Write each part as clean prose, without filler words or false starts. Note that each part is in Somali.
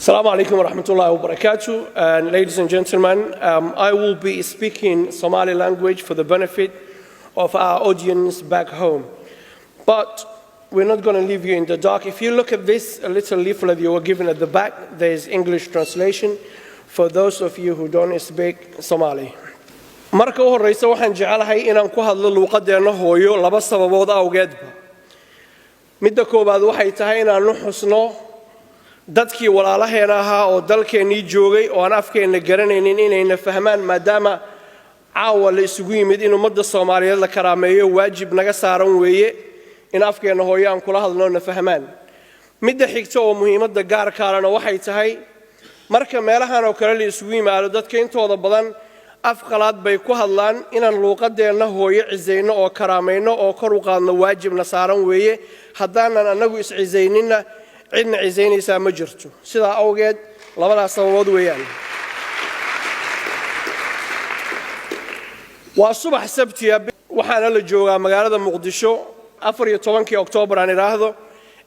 Assalamu alaikum wa rahmatullahi wa barakatuh. And ladies and gentlemen, I will be speaking Somali language for the benefit of our audience back home. But we're not going to leave you in the dark. If you look at this little leaflet you were given at the back, there's English translation for those of you who don't speak Somali. Marka u horreysa, waxaan jecelahay inaan ku hadlo luuqadeenna hooyo laba sababood awgeedba. Midda koowaad waxay tahay inaannu xusno dadkii walaalaheena ahaa oo dalkeennii joogay oo aan afkeenna garanaynin inayna fahmaan, maadaama caawa la isugu yimid in ummadda Soomaaliyeed la karaameeyo. Waajib naga saaran weeye in afkeenna hooyo aan kula hadlo, na fahmaan. Midda xigta oo muhiimadda gaarkaalena waxay tahay, marka meelahan oo kale la isugu yimaado, dadka intooda badan af qalaad bay ku hadlaan. Inaan luuqadeenna hooyo cisayno oo karaamayno oo kor u qaadno waajibna saaran weeye. Haddaanan annagu iscisayninna, cidna cisaynaysaa ma jirto. Sidaa awgeed labadaas sababood weeyaan. Waa subax Sabtiya, waxaana la joogaa magaalada Muqdisho, 14-kii Oktoobar aan idhaahdo,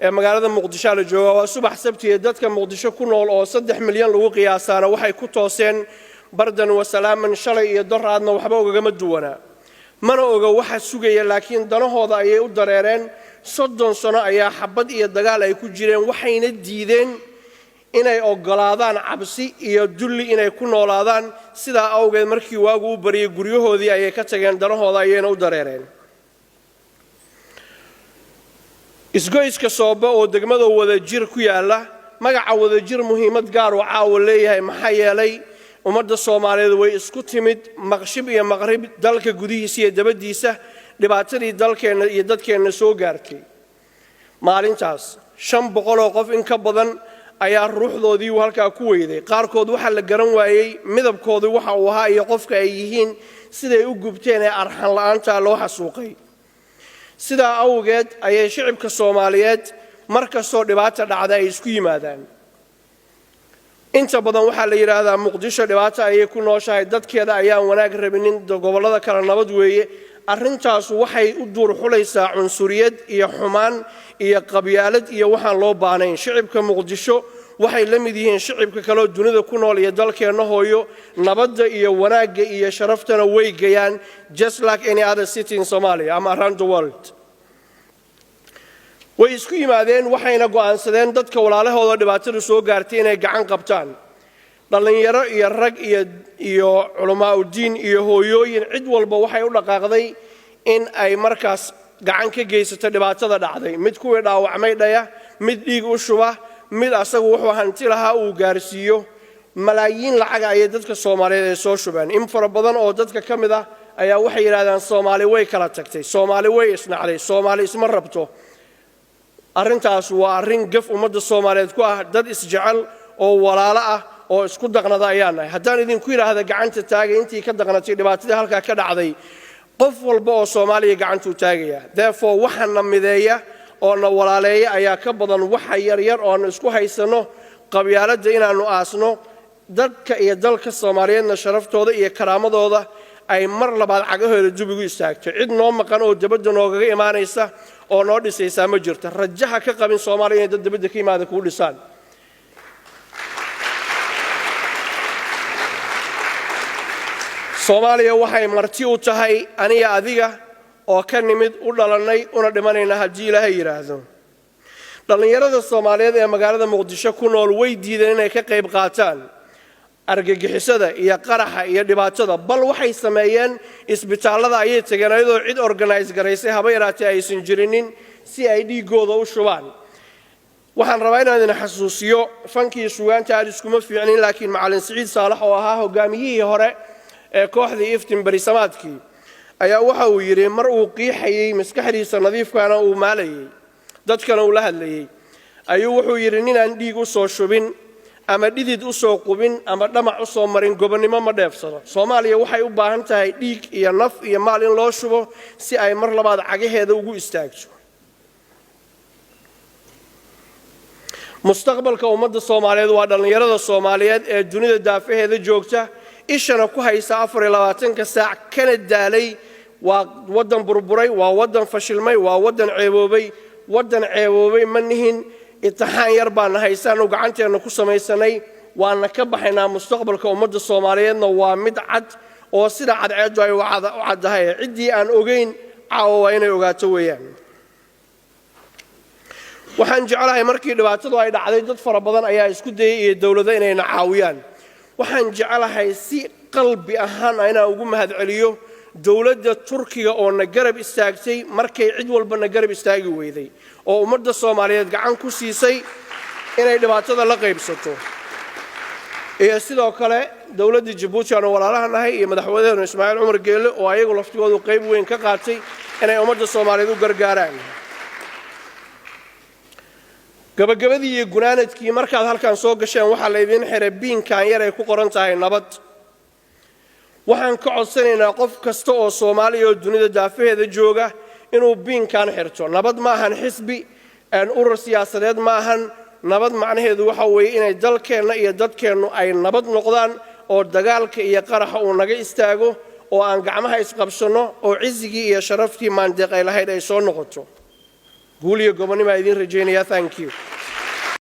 ee magaalada Muqdishoa la joogaa. Waa subax Sabtiya. Dadka Muqdisho ku nool oo 3 milyan lagu qiyaasaana waxay ku tooseen bardan wasalaaman. Shalay iyo doraadna waxba ogagama duwanaa, mana oga waxa sugaya, laakiin danahooda ayay u dareereen. 30 sano ayaa xabad iyo dagaal ay ku jireen, waxayna diideen inay oggolaadaan cabsi iyo dulli inay ku noolaadaan. Sidaa awgeed, markii waagu u baryay, guryahoodii ayay ka tageen, danahooda ayayna u dareereen. Isgoyska Soobe oo degmada Wadajir ku yaalla, magaca Wadajir muhiimad gaar uu caawa leeyahay, maxaa yeelay ummadda Soomaaliyeed way isku timid, maqshib iyo maqrib, dalka gudihiisa iyo dabaddiisa, dhibaatadii dalkeenna iyo dadkeenna soo gaartay maalintaas. 500 oo qof in ka badan ayaa ruuxdoodii halkaa ku weyday. Qaarkood waxaa la garan waayey midabkoodii waxa uu ahaa iyo qofka ay yihiin, siday u gubteen ee arxan la'aanta loo xasuuqay. Sidaa awgeed ayay shicibka Soomaaliyeed mar kastoo dhibaata dhacda ay isku yimaadaan. Inta badan waxaa la yidhaahdaa Muqdisho dhibaato ayay ku nooshahay, dadkeeda ayaan wanaag rabinin, gobollada kale nabad weeye. Arrintaasu waxay u duurxulaysaa cunsuriyad iyo xumaan iyo qabyaalad iyo waxaan loo baahnayn. Shicibka Muqdisho waxay la mid yihiin shicibka kaleoo dunida ku nool iyo dalkeenna hooyo. Nabadda iyo wanaagga iyo sharaftana way gayaan, just like any other city in Somalia ama around the world. Way isku yimaadeen, waxayna go'aansadeen dadka walaalahooda dhibaatada soo gaartay inay gacan qabtaan. Dhallinyaro iyo rag iyo culamaa'udiin iyo hooyooyin, cid walba waxay u dhaqaaqday in ay markaas gacan ka geysato dhibaatada dhacday. Mid kuwii dhaawacmay dhaya, mid dhiig u shuba, mid asagu wuxuu hanti lahaa uu gaarsiiyo. Malaayiin lacaga ayay dadka Soomaaliyeed ay soo shubeen. In fara badan oo dadka ka mid ah ayaa waxay yidhahdaan Soomaali way kala tagtay, Soomaali way isnacday, Soomaali isma rabto. Arrintaas waa arrin gaf ummadda Soomaaliyeed ku ah. Dad isjecel oo walaalo ah oo isku daqnada ayaan nahay. Haddaan idinku yidhaahda gacanta taagay intii ka daqnatay dhibaatadii halkaa ka dhacday, qof walba oo Soomaaliya gacantuu taagaya. Therefore, waxa na mideeya oo na walaaleeya ayaa ka badan waxa yaryar oo aanu isku haysanno. Qabyaaladda inaannu aasno, dadka iyo dalka Soomaaliyeedna sharaftooda iyo karaamadooda ay mar labaad cagahooda dib ugu istaagto. Cid noo maqan oo dibadda noogaga imaanaysa oo noo dhisaysaa ma jirto. Rajaha ka qabin Soomaaliya inay dad dibadda ka yimaada kuu dhisaan. Soomaaliya waxay marti u tahay aniga, adiga oo ka nimid, u dhalannay, una dhimanayna haddii Ilaahay yidhaahdo. Dhallinyarada Soomaaliyeed ee magaalada Muqdisho ku nool way diideen inay ka qayb qaataan argagixisada iyo qaraxa iyo dhibaatada. Bal waxay sameeyeen, isbitaallada ayay tageen ayadoo cid organise garaysay haba yaraatee aysan jirinin, si ay dhiiggooda u shubaan. Waxaan rabaa inaan idin xasuusiyo, fankii sugaanta aad iskuma fiicnin, laakiin Macallin Siciid Saalax oo ahaa hogaamiyihii hore ee kooxdii Iftin berisamaadkii ayaa waxa uu yidhi, mar uu qiixayey, maskaxdiisa nadiifkana uu maalayey, dadkana uu la hadlayey, ayuu wuxuu yidhi: "Ninaan dhiig u soo shubin ama dhidid u soo qubin ama dhamac u soo marin, gobonnimo ma dheefsado." Soomaaliya waxay u baahan tahay dhiig iyo naf iyo maal in loo shubo si ay mar labaad cagaheeda ugu istaagto. Mustaqbalka ummadda Soomaaliyeed waa dhallinyarada Soomaaliyeed ee dunida daafaheeda joogta, ishana ku haysa 24-ka saac, kana daalay. Waa waddan burburay, waa waddan fashilmay, waa waddan ceeboobay. Waddan ceeboobay ma nihin. Imtixaan yar baana haysaanu gacanteenna ku samaysanay, waana ka baxaynaa. Mustaqbalka ummadda Soomaaliyeedna waa mid cad oo sida cadceeddu ay u caddahay. Ciddii aan ogayn caawa waa inay ogaato weeyaan. Waxaan jeclahay, markii dhibaatadu ay dhacday, dad fara badan ayaa isku dayay iyo dowlado inayna caawiyaan. Waxaan jeclahay si qalbi ahaan inaan ugu mahadceliyo dowladda Turkiga oo na garab istaagtay markay cid walba na garab istaagi weyday, oo ummadda Soomaaliyeed gacan ku siisay inay dhibaatada la qaybsato, iyo sidoo kale dowladda Jabuuti aanu walaalaha nahay iyo madaxweyneenu Ismaaciil Cumar Geelle, oo ayagu laftigoodu qayb weyn ka qaatay inay ummadda Soomaaliyeed u gargaaraan. Gabagabadii iyo gunaanadkii, markaad halkan soo gasheen waxaa laydiin xiray biinkan yar ay ku qoran tahay nabad. Waxaan ka codsanaynaa qof kasta oo Soomaaliya oo dunida daafaheeda jooga inuu biinkan xirto. Nabad ma ahan xisbi, urur siyaasadeed ma ahan. Nabad macnaheedu waxa weeye inay dalkeenna iyo dadkeennu ay nabad noqdaan, oo dagaalka iyo qaraxa uu naga istaago, oo aan gacmaha isqabsanno, oo cizigii iyo sharaftii Maandeeq ay lahayd ay soo noqoto. Guul iyo gobonnimo idiin rajaynaya. Thank you.